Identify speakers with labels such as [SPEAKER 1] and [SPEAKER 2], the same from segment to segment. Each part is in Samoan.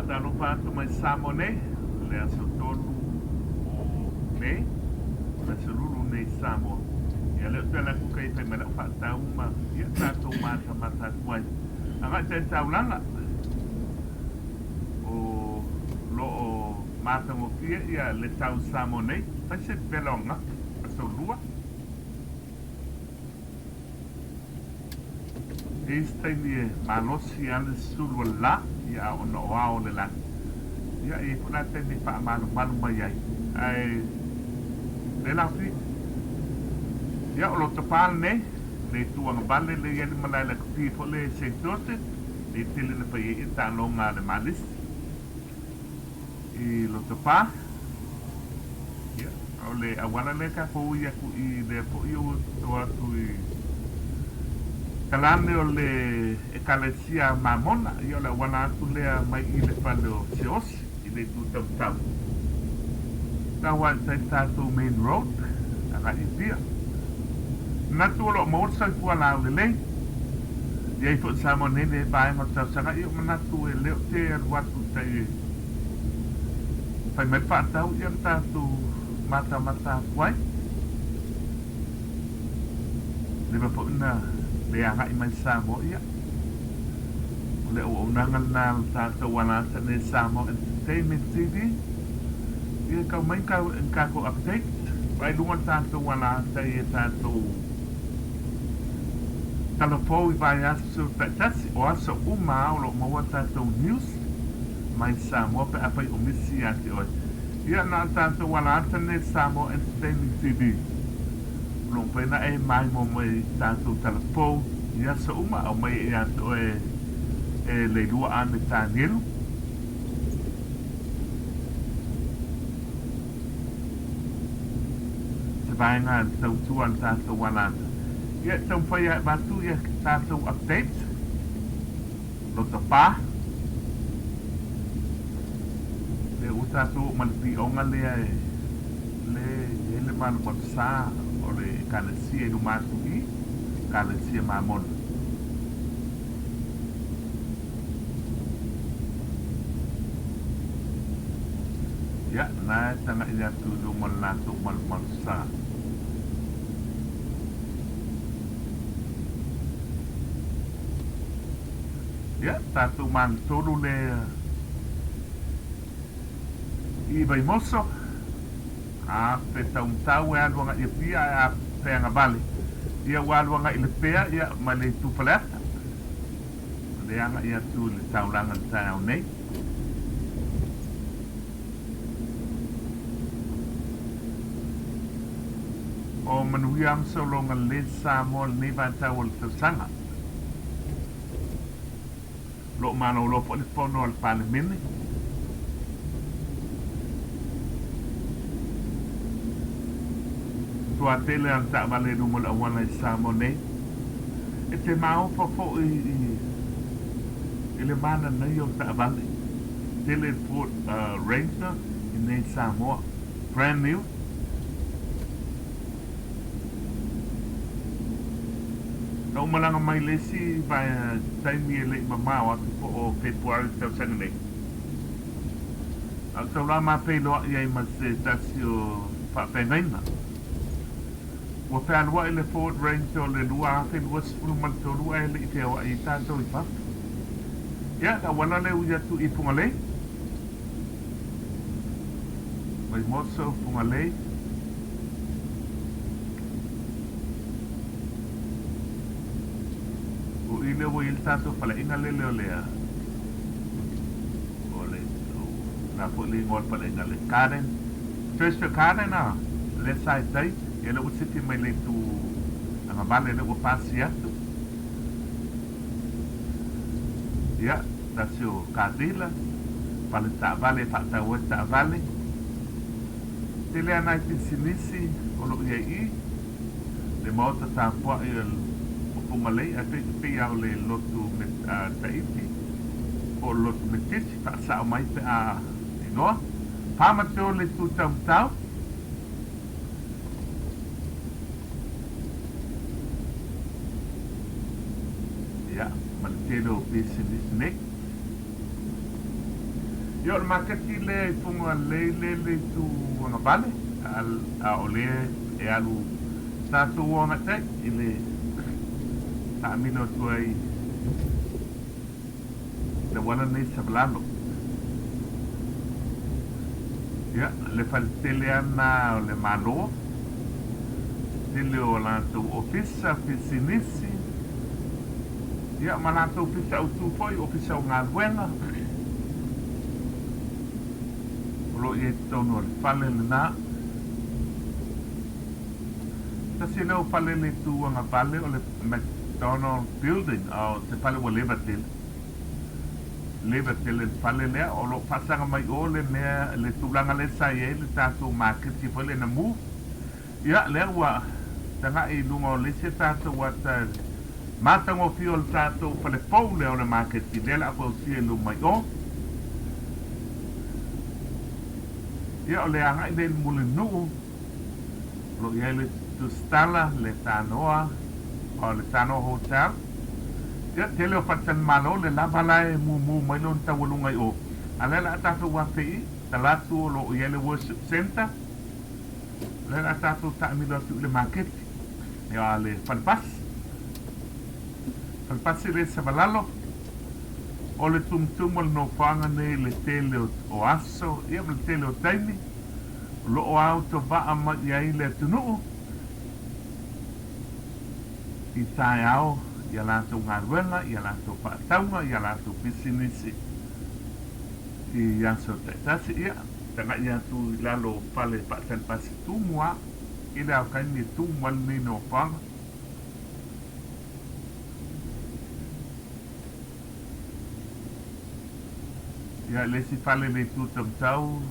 [SPEAKER 1] Faatalofa atu mai Samoa nei, o le aso 3 o Me, o le aso lulu nei Samoa. Ia lea ou te alu atu kai fai mai lau faatau ma ia tatou matamata atu ai. Agai tai taulaga o lo o matagofie ia le tau Samoa nei, fai se vela o gafi, aso 2. E i ai se taimi e malosi a le sulu o le la, ia a ona o ao o le lagi. Ia e i ai foi la taimi e faamalumalu mai ai. Ae le lafi. Ia o Lotopa lenei, le itu agavale le i ai le malae lakapi foi le Saint Joseph, le tele na fai ai ia taaloga a le Malisi i Lotopa. Ia, o le auala lea tatou ui atu i lea foi ua toto atu i talane o le Ekalesia Mamona. Ia, o le auala atu lea mai i le fale o Seosi i le itu tautau. Tau ai tai tatou main road agai i Apia. Manatu o lo o maua le soifua laulelei. I ai foi Samoa nei le vaega o le tausaga, ia o manatu e le o te alu atu i tai e Fai mai le faatau ia na tatou matamata atu ai. Leva foi na le agai mai Samoa ia. O le auaunaga lena a le tatou alata nei Samoa Entertainment TV. Ia kau mai ni tatou update. Vaai luga le tatou alata i a tatou tala fou i vaiaso taitasi. O aso uma lava o lo o maua tatou news. Mai Samoa pe afai o misi ia te oe. Ia na o tatou ala ata nei Samoa Entertainment TV. O lo o mafai ona e maimoa mai i tatou tala fou i aso uma aumai ai ia te oe e Leilua a me Tanielu. Se vaega e tautua le tatou ala ata. Ia taumafai e avatu ia tatou update. Lotopa. Lea ua tatou oo mai le pioga lea e le i ai le malumalu sa o le Ekalesia i luma atu i Ekalesia Mamona. Ia, na e taga'i atu i luma o le latou malumalu sa. Ia, tatou magatolu lea i Vaimoso, a pe taumatau e alu agai Apia ae a pe agavale, ia ua alu agai Lepea, ia, mai le itu Faleata. O lea agai atu i le taulaga i le taeao nei. O manuia ma sologa lelei Samoa i lenei vaitau o le tausaga. O lo o malolo foi le fono a le Palemene. Matua tele ana taavale i luma o le auala i Samoa nei. E te maofa foi i le mananaia o taavale. Tele le Ford Ranger i nei Samoa. Brand new. Na ou malaga mai le isi taimi e le i mamao atu po o February le tausaga nei. A o tau la mapeiloaʻi ai ma se tasi o faafeagaiga. Ua fealuaʻi le Ford Ranger o le 2023 ae le i feoaʻi ai tatou i fafo. Ia, le auala lea ui atu i Fugalei. Vaimoso, Fugalei. O i lea ua i ai le tatou faleaiga lele o le o le la foi le igoa o le faleaiga le Garden Treasure Garden a lea sa i tai ia lea ua sifi mai le itu agavale lea ua pasi atu ia tasi o car dealer fale taavale e faatau ai taavale tele lava nai pisinisi o lo o i ai i le maota tapuai o Fugalei ae pei lava o le lotu Tahiti po o le lotu Metisi faasao mai pe a iloa. Pāmateo le itu taumatau. Ia, ma le tele o pisinisi nei. Ia, o le maketi lea i Fugalei lea i le itu agavale, a o lea e alu tatou o agai tai i le taamilo atu ai i le auala lenei i Savalalo. Ia, le faletele lava lena o le Malo, tele o latou ofisa, pisinisi, ia ma latou ofisa autu foi, ofisa o galuega, o lo o i ai i totonu o le fale lena. Tasi lea o fale i le itu agavale o le McDonald Building, o se fale ua leva tele. Leva tele le fale lea, o lo o faasaga mai o le mea, le tulaga lea sa i ai le tatou maketi foi lea na move. Ia, lea ua tagai i luga o le isi a tatou ata matagofie o le tatou fale fou lea o le maketi lea o le a fausia i luma i o. Ia, o le agai lea i le Mulinuu, o lo o i ai le Tusitala, le Tanoa, o le Tanoa Hotel. Ia, tele o faletalimalo le lava la e mumu mai lona taualuga i o. A o lea o le a tatou afe i Talatu o lo o i ai le Worship Centre. O lea o le a tatou taamilo atu i le maketi, ia le fale pasi. Fale pasi lea i Savalalo, o le tumutumu o le nofoaga nei i le tele o aso, ia ma le tele o taimi, o lo o autovaa mai i ai le atunuu i taeao i a latou galuega, i a latou faatauga, i a latou pisinisi i aso taitasi. Ia, tagai atu i lalo o fale faatali pasi tumu a i le aokaimi e tumu ai lenei nofoaga. Ia, le isi fale i le itu taumatau,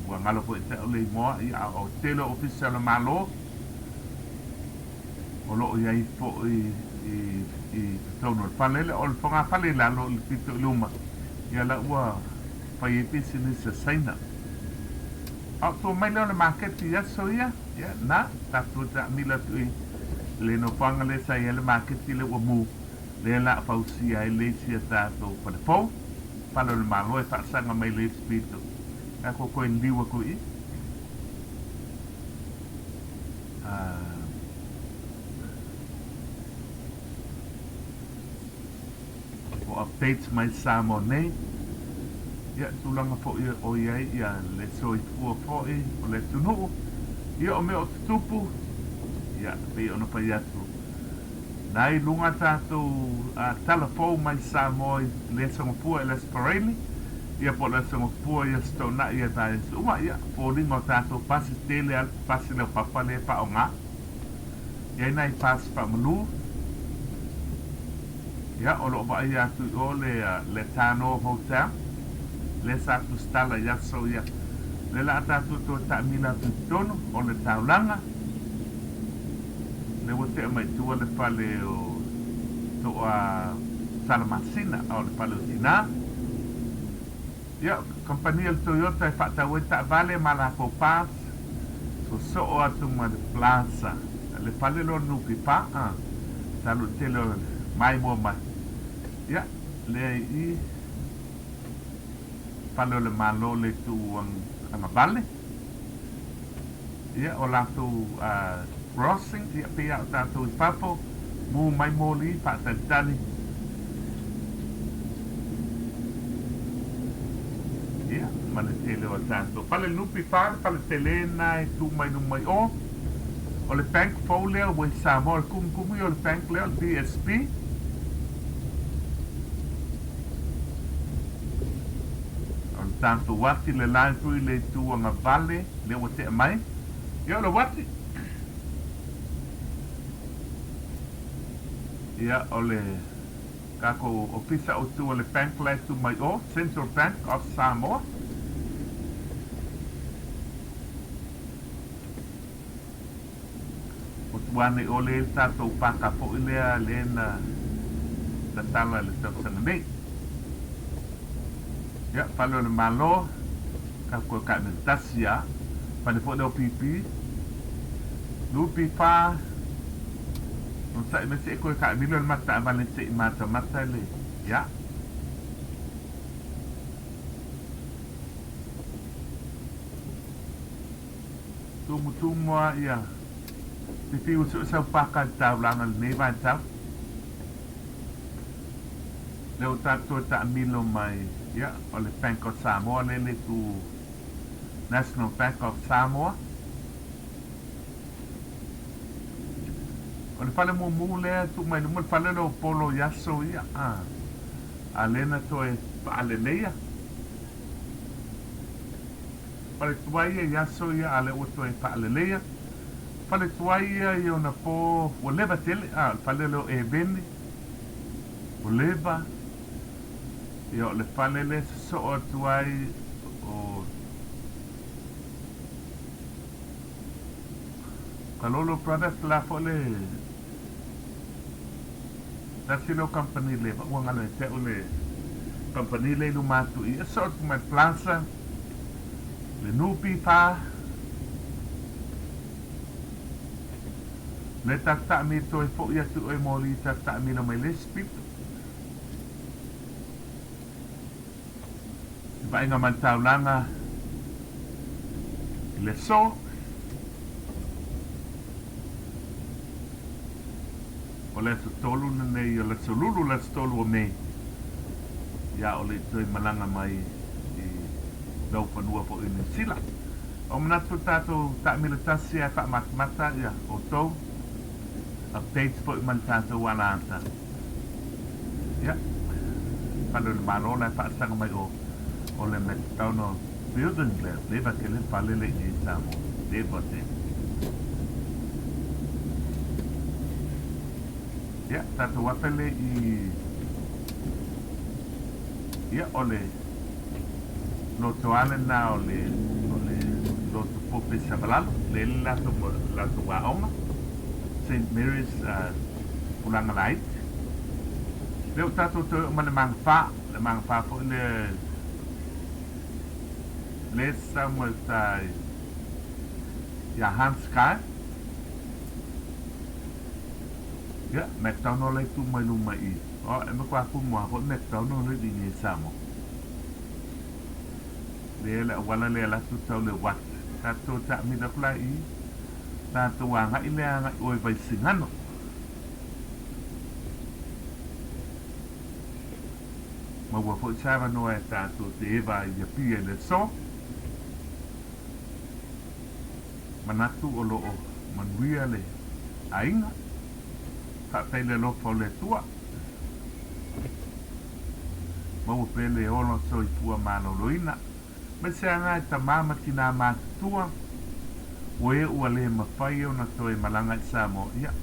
[SPEAKER 1] ua galo foi ia te au le igoa, ia, a o tele o ofisa o le Malo, o lo o i ai foi i totonu o le fale lea. O le fogafale i lalo i le pito i luma, ia la ua fai ai pisinisi a Saina. A o tua mai lea o le maketi i aso ia, ia, na, tatou taamilo atu i le nofoaga lea sa i ai le maketi lea ua mu, lea la a fausia ai le isi a tatou fale fou, fale o le Malo e faasaga mai le isi pito. Tatou toe liu atu i i. O updates mai Samoa nei, ia tulaga foi o i ai ia le soifua foi o le atunuu, ia o mea o tutupu, ia pei ona fai atu, na i luga tatou tala fou mai Samoa i le Aso Gafua i le Aso Faraile, ia po o le Aso Gafua i Aso Toonai ia vaega uma, ia foliga o tatou pasi tele lava le pasi laupapa lea e faaaoga. I ai nai pasi faamalu, ia o lo o vaaia atu i o le le Tano Hotel, lea sa tusitala i aso ia. O lea la a tatou toe taamilo atu i totonu o le taulaga, lea ua tea mai i tua le fale o Toa Salamasina, o le fale o Tina. Ia, kamupani a le Toyota e faatau ai taavale ma latou parts, sosoo atu ma le Plaza, le fale lea o le NPF, a, talu i le tele o maimoa mai. Ia, lea i i, fale o le Malo le itu agavale. Ia, o latou crossing, ia, pei lava o tatou i fafo, mu mai moli, faatalitali. Ia, ma le tele o tatou fale NPF, le fale tele lena e tu mai luma i o. O le bank fou lea ua i Samoa, o le kumukumu ia o le bank lea o le BSB. O le tatou uati le library le itu agavale lea ua tea mai. Ia o le uati. Ia o le tatou ofisa autu o le bank la e tu mai o, Central Bank of Samoa. O tua ane i o lea i le tatou paka foi lea lea na tatala i le tausaga nei. Ia, fale o le Malo, tatou toe taamilo tasi lava, fale foi lea o PP, NPF, onosai mai se i toe taamilo le matou taavale se i matamata le, ia. Tumutumu lava ia fifiu sue sau paka i le taulaga i lenei vaitau. Lea ua tatou toe taamilo mai, ia, o le Bank of Samoa lea e le tu National Bank of Samoa. O le fale mumu lea e tuu mai luma le fale lea o Polo i aso ia, a, a lea na toe faaleleia. Fale tuai ia i aso ia a lea ua toe faaleleia. Fale tuai ia i ona po ua leva tele, a, o le fale lea o Eveni, ua leva. Ia o le fale lea e sosoo atu ai o Kalolo Brothers la foi le tasi lea o kamupani leva ua galo ia te au le kamupani lea i luma atu i e sosoo atu mai le Plaza le NPF le tatou taamilo toe foi atu i oe moli tatou taamilo mai le isi pito le vaaiga mai le taulaga i le aso. O le aso 3 lenei, o le aso Lulu, le aso 3 o Me, ia o le i toe malaga mai i laufanua foi i Niu Sila. O manatu tatou taamilo tasi ae faamatamata ia outou updates foi ma le tatou alaata. Ia, fale o le Malo la e faasaga mai o o le McDonald Building lea, leva tele le fale lea i inei i Samoa, leva tele. Ia, tatou afe lea i, ia, o le lotoa lena o le, o le lotu pope i Savalalo, lea le latou, latou aoga, St. Mary's uh, tulaga laiti. Lea ua tatou toe oo mai le magafa, le magafa foi lea le sau mai uta ia Hans Sky. Ia, McDonald e tu mai luma i. O, e matua kumu lava foi McDonald i inei i Samoa. Lea le auala lea alu atu tau le wat. Tatou taamilo atu la i i. Tatou agai lea agai o i Vaisigano. Maua foi se avanoa e tatou te eva ai i Apia i le aso. Manatu o lo o manuia le aiga. Faafetai le alofa o le Atua. Maua pea le ola soifua maloloina. Mai se aga e tamā ma tinā matutua, o e ua le mafai ona toe malaga i Samoa, ia,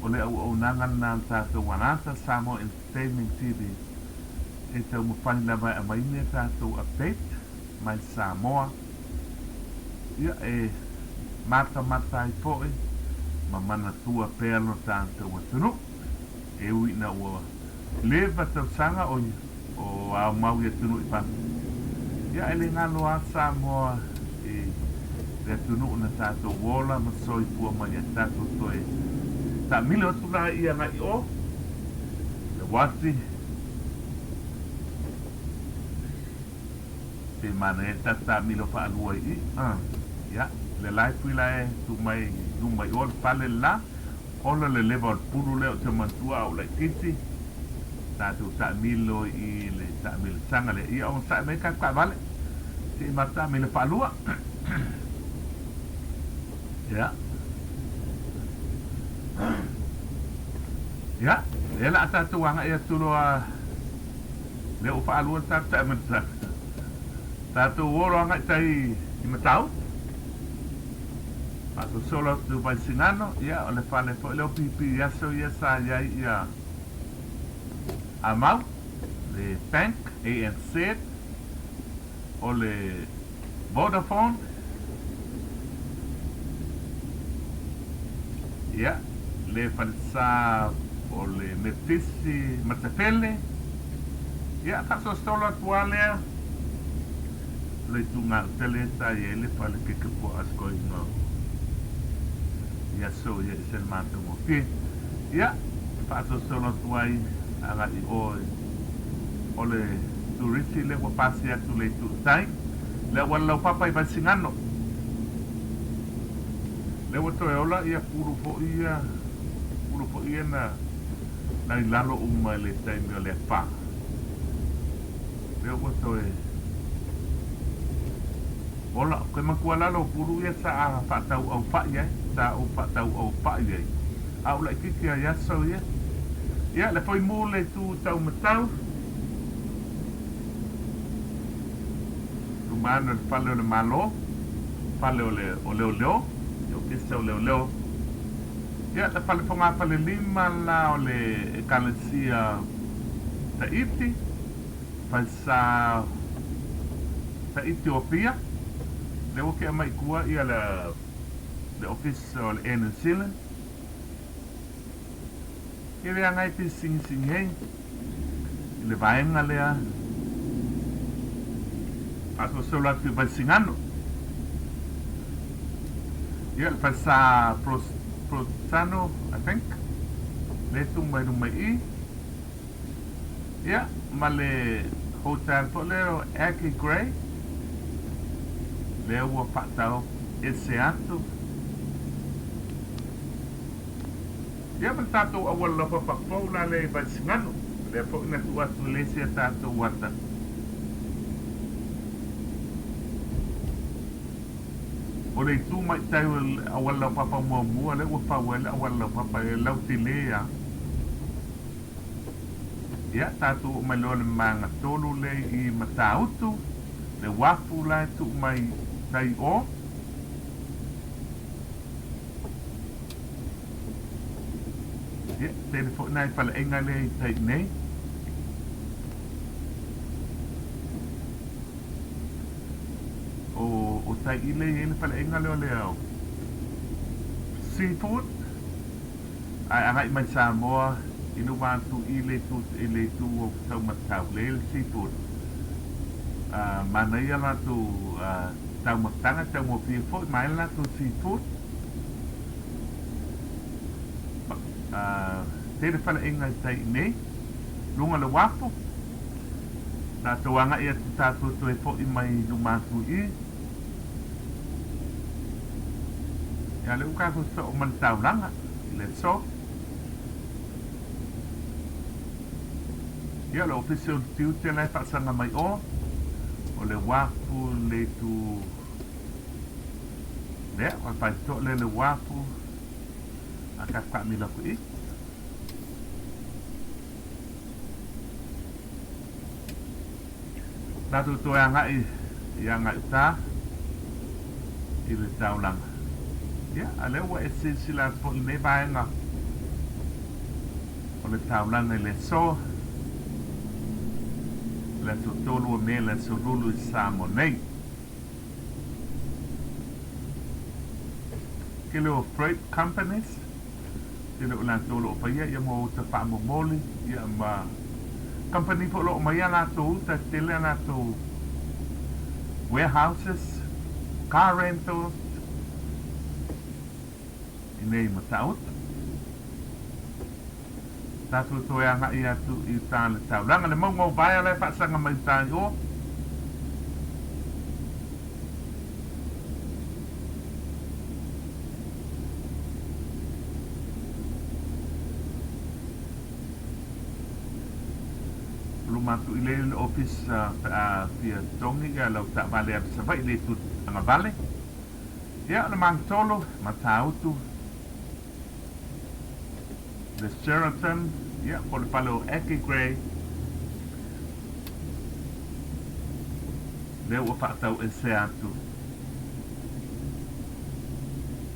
[SPEAKER 1] o le auaunaga lena a le tatou Alata Samoa Entertainment TV e taumafai lava e aumai ni a tatou update mai Samoa, ia, e matamata ai foi ma manatua pea lo tatou atunuu, e ui ina ua leva tausaga o ia. O ao mau i atunuu i fafo. Ia e le galo a Samoa i le atunuu na tatou ola ma soifua mai ai tatou toe taamilo atu la i agai i o le uati pe manaia le tatou taamilo faalua i i. Ia le lae pui la e tu mai luma i o le fale le la. Ola le leva o le pulu lea ou te manatua a ou laitiiti, tatou taamilo i le taamilosaga lea. Ia onosai mai tatou taavale, se i matou taamilo faalua. Ia. Ia, lea la a tatou agai atu loa lea ua faalua le tatou taamilosaga. Tatou o loa agai tai i Matautu. Faasosolo atu Vaisigano, ia o le fale foi lea o Piipii i aso ia sa i ai ia Amau, le bank, ANZ, o le Vodafone, ia le falesa o le Metisi Matafele, ia faasosolo atu lava lea. Le ituga tele sa i ai le fale keke puaa sikoiga o i aso ia i se le matagofie. Ia, faasosolo atu ai agai i o o le turisi lea ua pasi atu le itu i tai, le auala laupapa i Vaisigano. Lea ua toe ola ia pulu foi ia, pulu foi ia na na i lalo uma i le taimi o le afa. Lea ua toe ola. Ke matua lalo o pulu ia sa a faatau au fai ai, sa ou faatau au fai ai. A o laititi ai aso ia. Ia, le foi mu le tu tau matau. Luma ane o le fale o le Malo, fale o le o leoleo, le ofisa o leoleo. Ia, le fale fogafalelima la o le ekalesia Tahiti, falesa Tahiti o Apia. Lea ua kea mai i tua ia le ofisa o le Air New Zealand. E le agai pisigisigi ai i le vaega lea faasolosolo atu i Vaisigano. Ia, le falesa Prostano, I think, lea e tu mai luma i i. Ia, ma le hotel foi lea o Aggie Grey, lea ua faatau ese atu. Ia ma le tatou auala laupapa fou la lea i Vaisigano, lea foi na tuu atu i le isi a tatou ata. O le itu mai tai o le auala laupapa muamua lea ua fau ai le auala laupapa e lautele lava. Ia, tatou oo mai loa i le magatolu lea i Matautu, le uafu la e tuu mai tai i o. Ia, tele foi nai faleaiga lea i tai nei. O, o tai i lea i ai le faleaiga lea o le seafood. Ae agai mai Samoa i luma atu i le itu i le itu o Taumatau lea i le seafood. Manaia latou taumafataga taugofie foi ma ai le latou seafood. Tele faleaiga i tai i nei luga o le uafu. Tatou agai atu tatou toe foi mai luma atu i i. Ia lea ua tatou sosoo ma le taulaga i le aso. Ia o le ofisa o le tiute la e faasaga mai o, o le uafu le itu lea, o le faitotoa lea le uafu a tatou taamilo atu i i. Tatou toe agai i Agaiuta i le taulaga. Ia, a lea ua e silasila atu foi i lenei vaega o le taulaga i le aso, le aso 3 o Me, le aso Lulu i Samoa nei. Tele o freight companies, tele o latou o lo o faia ia mo uta faamomoli, ia ma company foi o lo o aumaia latou uta, tele a latou warehouses, car rentals, i nei Matautu. Tatou toe agai atu i uta le taulaga, le mauga o Vaea la e faasaga mai uta i o. Luma atu i le le ofisa pe a fia totogi ia lau taavale atu Savaii le itu agavale. Ia o le magatolu, Matautu, le Sheraton, ia po o le fale o Aggie Grey, lea ua faatauesea atu.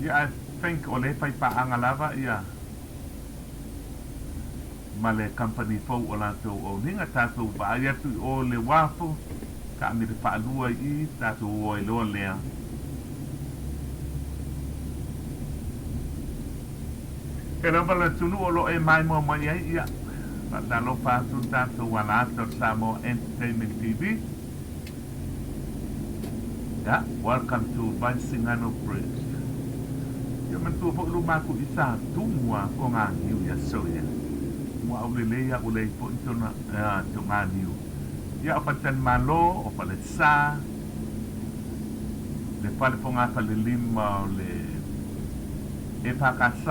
[SPEAKER 1] Ia I think o lea e fai paaga lava ia ma le company fou o latou own-iga, tatou vaai atu i o le uafu, taamilo faalua i i, tatou o ai loa lea. He lava le atunuu o lo o e maimoa mai ai, ia, faatalofa atu le tatou ala ata o le Samoa Entertainment TV. Ia, welcome to Vaisigano Bridge. Ia manatua foi luma atu i sa tumu a ko ngā niu ia so ia. Mua au lelei ia ua leai foi tona to ngā niu. Ia o Faletalimalo, o Falesa, le fale fogafalelima o le EFKS,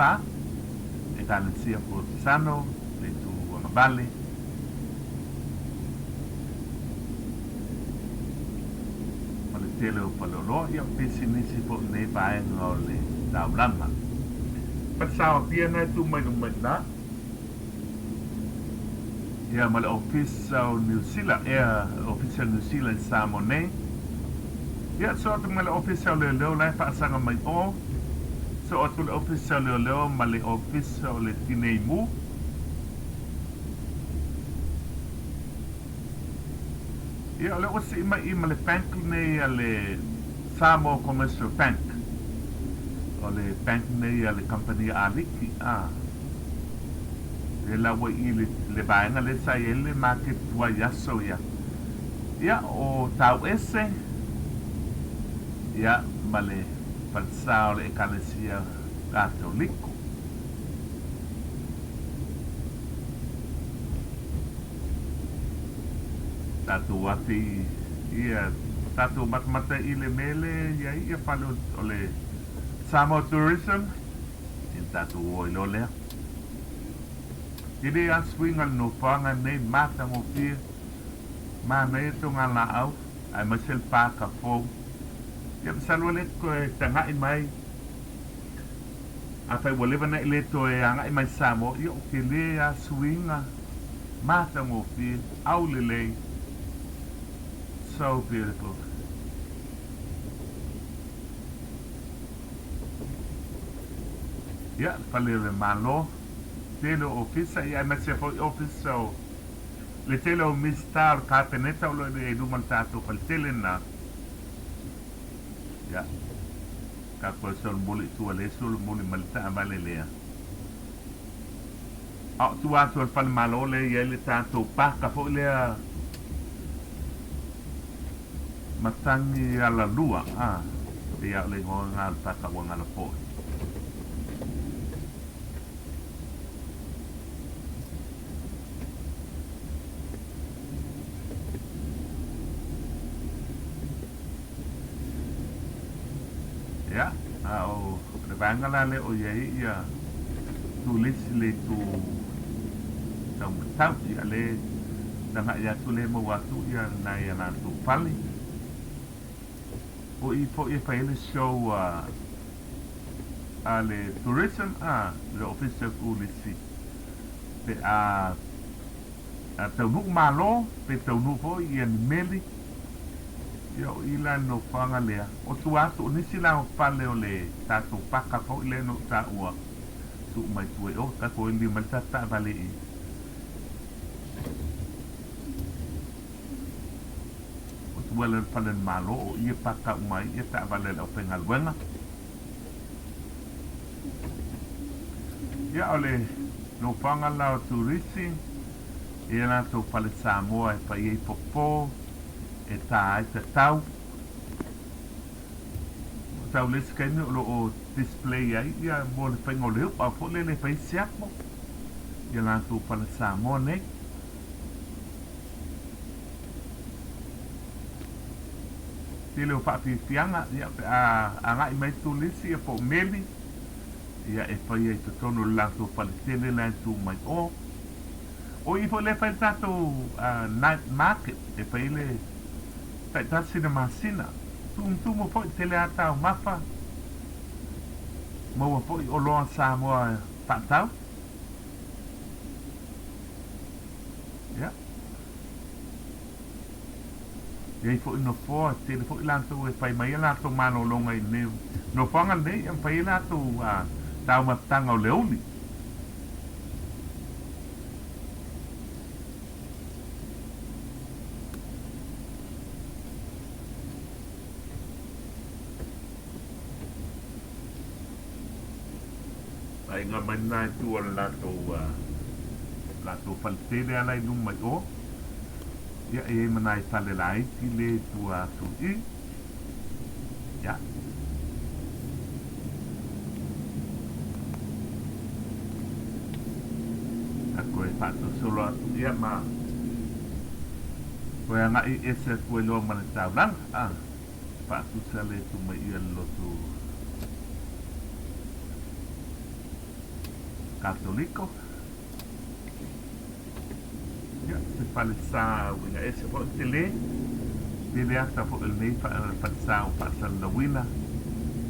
[SPEAKER 1] Ekalesia Polokisano, le Itu Agavale, ma le tele o faleoloa, ia pisinisi foi i lenei vaega o le taulaga. Falesa o Apia na e tu mai luma i ina, ia ma le Ofisa o Niu Sila, ea, Ofisa o Niu Sila i Samoa nei. Ia, soo atu ma le Ofisa o Leoleo la e faasaga mai o, soo atu le Ofisa o Leoleo ma le Ofisa o le Tinei Mu. Ia, o lea ua sii mai i ma le bank lenei a le Samoa Commercial Bank. O le bank lenei a le kamupani a Aliki, a. Lea la ua i le, le vaega lea sa i ai le market tuai aso ia. Ia, o Tauese, ia, ma le falesa o le Ekalesia Katoliko. Tatou ate i ia tatou matamata i le mea le i ai ia fale o le Samoa Tourism, ia tatou o ai loa lea. E le a suiga le nofoaga nei matagofie, manaia togalaau aemaise le paka fou. Ia masalo e le toe taga'i mai. Afai ua leva na e le toe agai mai Samoa, ia o tele a suiga matagofie, aulelei. So beautiful. Ia, le fale o le Malo, tele o ofisa, ia aemaise foi ofisa o le tele o Minisita o le Kapeneta o lo o i luma o le tatou faletele lena. Ia, tatou e solomuli i tua le solomuli ma le taavale lea. A o tua atu o le fale Malo lea e i ai le tatou paka foi lea matagi alalua, a, pei lava o le igoa lena o le paka ua galapoe. Ia, a o le vaega la lea o i ai ia turisi le itu taumatau, ia le tagai atu le maua atu ia nai a latou fale. O i foi e fai ai le show a a le tourism a le ofisa o turisi pe a a taunuu malo pe taunuu foi ia ni meli. Ia o i la le nofoaga lea. O tua atu o nisi la o fale o le tatou paka foi lea na ou taua tuu mai tua i o tatou e liliu mai le tatou taavale i O tua lea o le fale o le Malo o i e paka uma ai ia taavale a le aufaigaluega. Ia o le nofoaga la o turisi i a latou fale Samoa e fai ai popo, e tā ai tatau. Ua tau le isi taimi o lo o display ai ia mo le faiga o le upa foi lele e fai ai siapo i a latou fale Samoa nei. Tele o faafiafiaga ia pe a agai mai turisi ia po o meli ia e fai ai totonu o le latou fale tele la e tu mai o. O i foi lea e fai le tatou night market e fai ai le taitasi le masina. Tumutumu foi tele a taumafa maua foi oloa Samoa faatau. Ia. E i ai foi nofoa, e tele foi latou e fai mai ai latou malologa i lenei nofoaga lenei, e mafai ai latou taumafataga o le aoauli. Aiga mai lena i tua o le latou latou fale tele ala i luma i o. Ia, e i ai ma nai fale laiti le i tua atu i i. Ia. A koe faatosolo atu ia ma koe agai ese atu ai loa ma le taulaga. A, faatusa le tu mai ia le lotu. Katoliko. Ia, se falesa uiga ese foi le tele, tele ata foi o lenei falesa ua faasalalauina,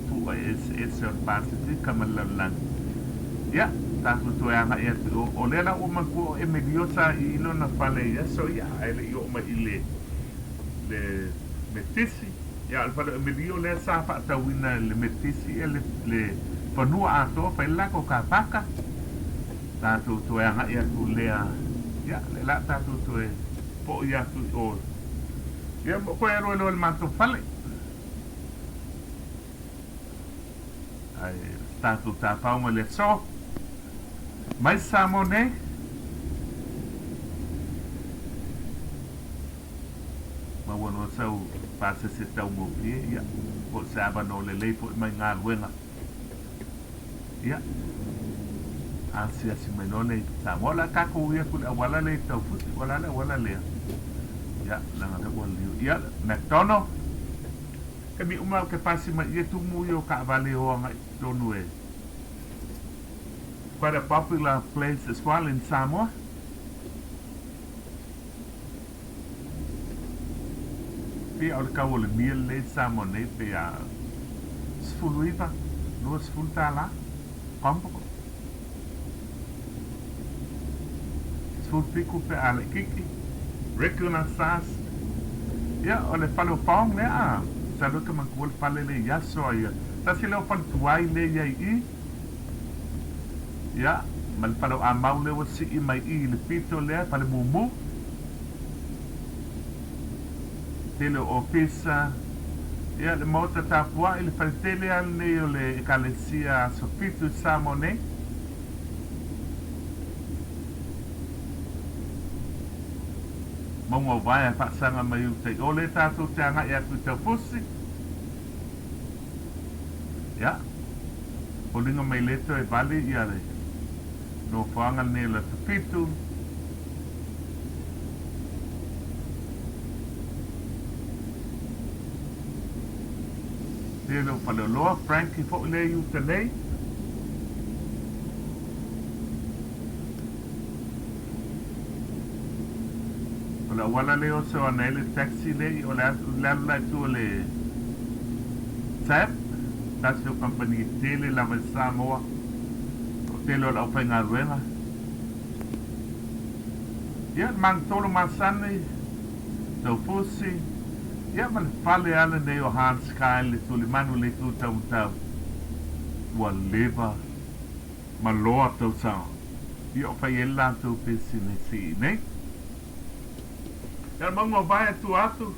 [SPEAKER 1] pu'a eseese o le Pasefika ma le lalolagi. Ia, tatou toe agai atu i o, o lea la ua manatua o Emelio sa i i lona fale i aso ia, ae le i oo mai i le, le Metisi. Ia, o le fale o Emelio lea sa faatauina e le Metisi ia le, le fanua atoa fai le latou car paka. Tatou toe agai atu lea, ia, lea la tatou toe foi atu i o. Ia, mo koe alu ai loa i le matou fale. Ae tatou tapau mai le aso. Mai Samoa nei. Maua loa sau pasese taugofie, ia, po o se avanoa lelei foi mai galuega. Ia, asiasi mai loa lea i Samoa. O le a tatou ui atu i le auala lea i Taufusi, o le a le auala lea? Ia, leaga o lea ua liu. Ia, McDonald, taimi uma ou te pasi mai i ia tumu ia o taavale e o agai i totonu e quite a popular place as well in Samoa. Pei o le tau o le meal lea i Samoa nei pei a 19, 20 tala combo. 17 pe a laitiiti, regular size. Ia, o le fale o Fong lea a, masalo e te manatua le fale lea i aso a ia. Tasi lea o fale tuai lea i ai i i. Ia, ma le fale o Amau lea ua sii mai i i le pito lea, fale mumu. Tele o ofisa, ia, le maota tapuai, le fale tele lava lenei o le Ekalesia Aso Fitu i Samoa nei. Mauga o Vaea faasaga mai uta i o lea tatou te agai atu i Taufusi. Ia, foliga mai lea toe vali ia le nofoaga lenei o le Aso Fitu. Tele o Faleoloa, Frankie foi lea i uta nei. O le auala lea e oso ana ai le taxi lea i o le alu la i tua o le Tab, tasi o kamupani tele lava i Samoa, o tele o le aufaigaluega. Ia, le magatolu masani, taufusi, ia ma le fale lava lenei o Hans Kyle i Tulimanu i le itu taumatau, ua leva ma loa tausaga ia o fai ai le latou pisinisi i inei. Ia, mauga o vae tua atu.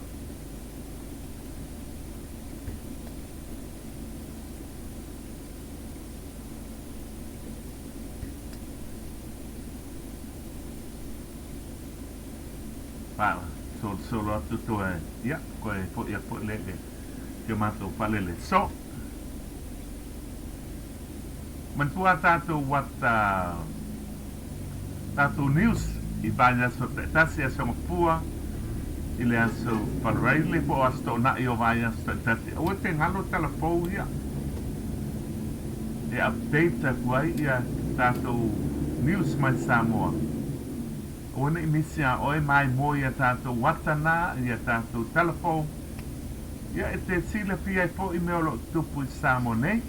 [SPEAKER 1] Faasolosolo atu toe, ia, koe foi atu foi lea i si o matou fale le so. Manatua a tatou what tatou news i vaiaso taitasi, aso Gafua i le aso Falereile po o aso Toonai o vaiaso taitasi. Aua te galo tala fou ia e update atu ai ia tatou news mai Samoa. Aua ne i misi a oe maimoa i a tatou watana, i a tatou tala fou. Ia e te silafia ai foi mea o lo o tutupu i Samoa nei.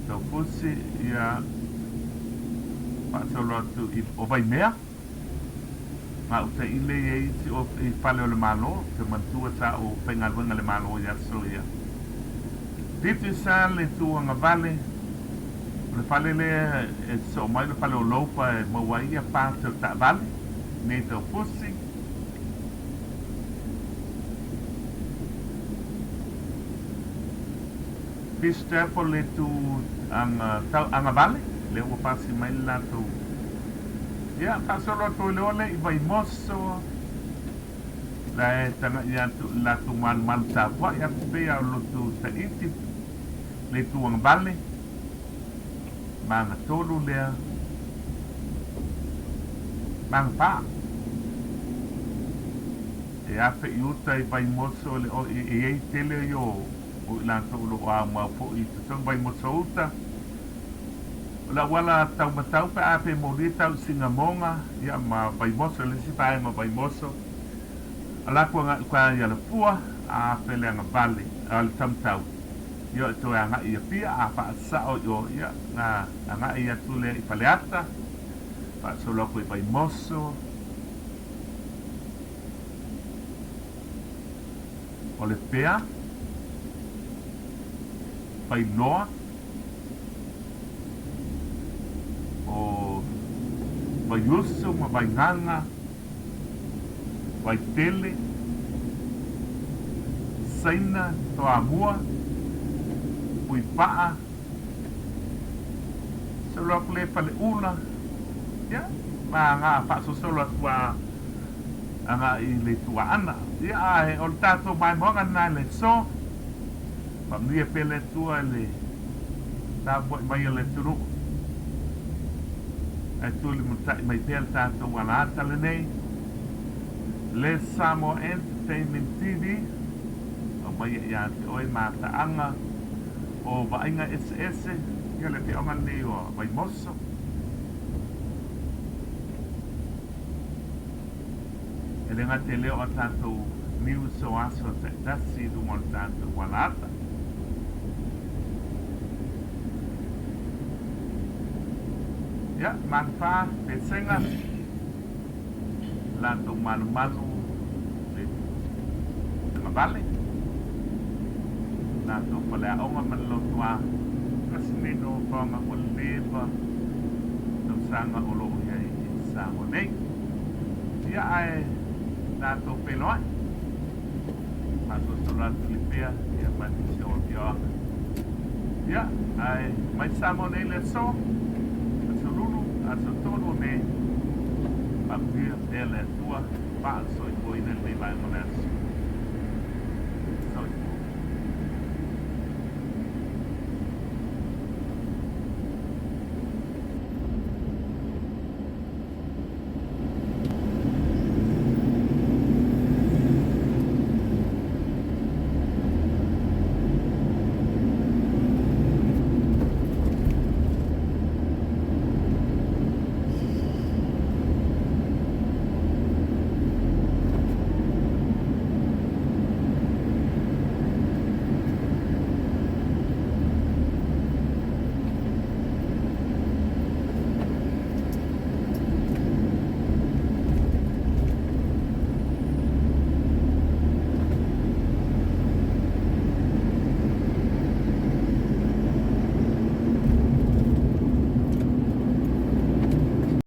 [SPEAKER 1] Taufusi, ia, faasolo atu i, o Vaimea, gauta i le i ai isi o, i fale o le Malo, te manatua sa ou faigaluega le Malo i aso ia. Digicel i Tuagavale, o le fale lea e sosoo mai le fale o Loupa e maua ai ia parts o taavale, nei Taufusi. Fish Chapel le tu aga tau agavale lea ua pasi mai le latou ia faasolo atu ai loa lea i Vaimoso la e tagai atu i le latou malumalu tapuai atu pei a o lotu Tahiti le itu agavale magatolu lea magapa e afe i uta i Vaimoso le o e i ai tele o o i latou o lo o aumau foi i totonu Vaimoso uta. O le auala taumatau pe a pe molia tau i Sinamoga ia ma Vaimoso le isi vaega o Vaimoso ala atu agai uka i Alafua a fe le agavale a le taumatau ia e toe agai i Apia a faasao i o ia na agai atu lea i Faleata faasolo atu i Vaimoso o Lepea Vailoa o Vaiusu ma Vaigaga, Vaitele, Saina, Toamua, Puipaa, solo atu le Faleula, ia, ma aga faasolosolo atu a agai i le itu Aana. Ia, ae o le tatou maimoaga lena i le aso. Faamanuia pea le Atua i le tapuai mai a le atunuu. Ae tulimatai mai pea le tatou alaata lenei, le Samoa Entertainment TV, aumaia ia te oe mataaga o vaaiga eseese, ia le afioaga lenei o Vaimoso. E le gata i lea o a tatou news o aso taitasi i luga o le tatou alaata. Ia, Manufa, Pesega, latou malumalu le agavale, latou faleaoga ma le lotoa, tasi lenei nofoaga ua leva tausaga o lo o i ai i Samoa nei. Ia, ae tatou feiloai. Faasolosolo atu i Lepea, ia ma nisi o afioaga. Ia, ae mai Samoa nei le aso, aso Lulu, aso 3 o Me, faamanuia pea le Atua, faasoifuaina lenei vaega o le aso.